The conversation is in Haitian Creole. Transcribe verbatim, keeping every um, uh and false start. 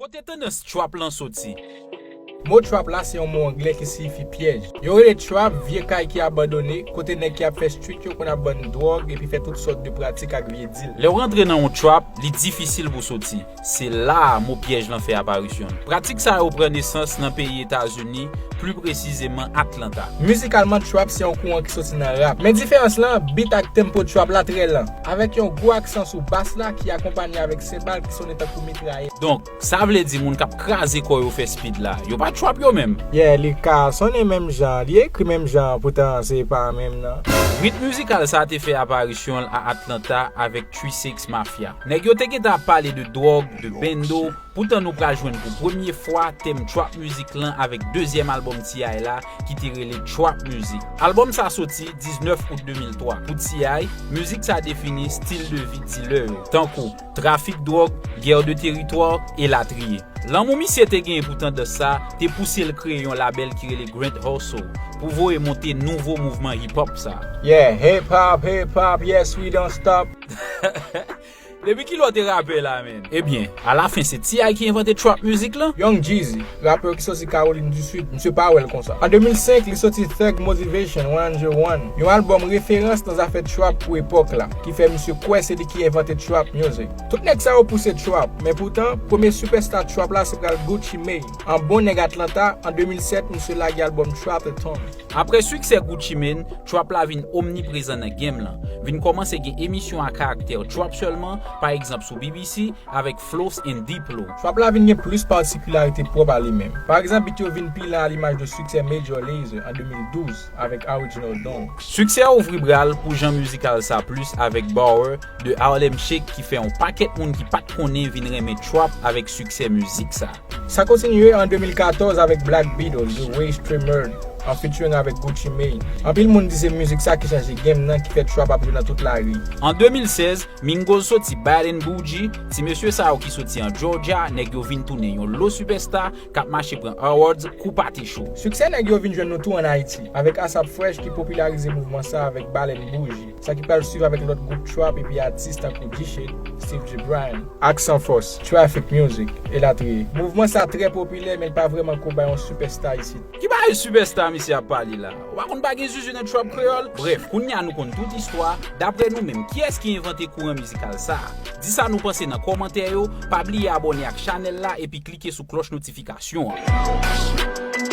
Kote tandans trap lan soti? Mo trap la se yon mo anglè ki siyifi pyèj. Yo rele trap vye kay ki abandone, kote nèg ki ap fè street yo konn ap vann dwòg epi fè tout sòt de pratik ak vye dil. Lè w rantre nan yon trap, li difisil pou soti. Se la a mo pyèj lan fè aparisyon l. Pratik sa yo pran nesans nan peyi Etazini, pli presizeman Atlanta. Mizikalman, trap se yon kouran ki soti nan rap. Men diferans lan, beat ak tempo trap la trè lan, avèk yon gwo aksan sou bas la ki akonpanye avèk senbal ki sonnen tankou mitrayèt. Donk, sa vle di moun k ap kraze kò yo fè speed la, yo pa trap yo menm. Yeah, li ka sonnen menm jan, li ekri menm jan, poutan se pa menm nan. Ritm mizikal sa te fè aparisyon l a Atlanta avèk Three six Mafia. Nèg yo te gentan ap pale de dwòg, de bendo, poutan nou pral jwenn pou premye fwa tèm trap mizik lan avèk dezyèm albòm T I la ki te rele Trap Music. Albòm sa soti diznèf out de mil twa. Pou T I, mizik sa defini stil de vi dilè yo, tankou trafik dwòg, gè de teritwa, elatriye. Lanmou misye te genyen pou tandans sa te pouse l kreye yon labèl ki rele Grand Hustle pou voye monte nouvo mouvman hip hop sa. Yeah, hip hop, hip hop, yes, we don't stop. Depi kilè w te rapè la, menn? Ebyen, alafen se T I ki envante trap mizik lan. Young Jeezy, rapè ki soti Kawolin di Sid, misye pa wè l konsa. An de mil senk, li soti Thug Motivation one hundred one, yon albòm referans nan zafè trap pou epòk la, ki fè misye kwè se li ki envante trap music. Tout nèg sa yo pouse trap, men poutan, premye sipèsta trap la se pral Gucci Mane. An bon nèg Atlanta, an de mil sèt, misye lage albòm Trap-a-thon. Apre siksè Gucci Mane, trap la vin omniprezan nan game lan. Vin kòmanse gen emisyon a karaktè trap sèlman, pa egzanp sou B B C, avèk Floss and Diplo. Trap la vin gen plis patikilarite pwòp a li menm. Pa egzanp, beat yo vin pi lan a limaj de siksè Major Lazer an de mil douz avèk Original Don. Siksè a ouvri bra l pou jan mizikal sa plis avèk Baauer de Harlem Shake ki fè yon pakèt moun ki pa t konnen vin renmen trap avèk siksè mizik sa. Sa kontinye an de mil katòz avèk Black Beatles de Way Streamer an featuring avèk Gucci Mane. Anpil moun di se mizik sa ki chanje game nan ki fè trap ap jwe nan tout lari. An de mil sèz, Migos soti Bad and Boujee, ti mesye sa yo ki soti an Georgia, nèg yo vin tounen yon lo sipèsta k ap mache pran awards kou pate cho. Siksè nèg yo vin jwenn nou tou ann Ayiti, avèk Asap Fresh ki popilarize mouvman sa avèk Bad and Boujee, sa ki pral swiv avèk lòt gwoup trap epi atis tankou G-Shade, Steve J. Bryan, Accent Force, Traffic Music, elatriye. Mouvman sa trè popilè, men l pa vrèman ko bay yon sipèsta isit. Ki bagay sipèsta misye ap pale la? Ou pa konn pa gen zuzu nan trap kreyòl? Brèf, kounye a nou konn tout istwa. Daprè nou menm, kiyès ki envante kouran mizikal sa a? Di sa nou panse nan kòmantè yo, pa bliye abòne ak chanèl la epi klike sou klòch notifikasyon an.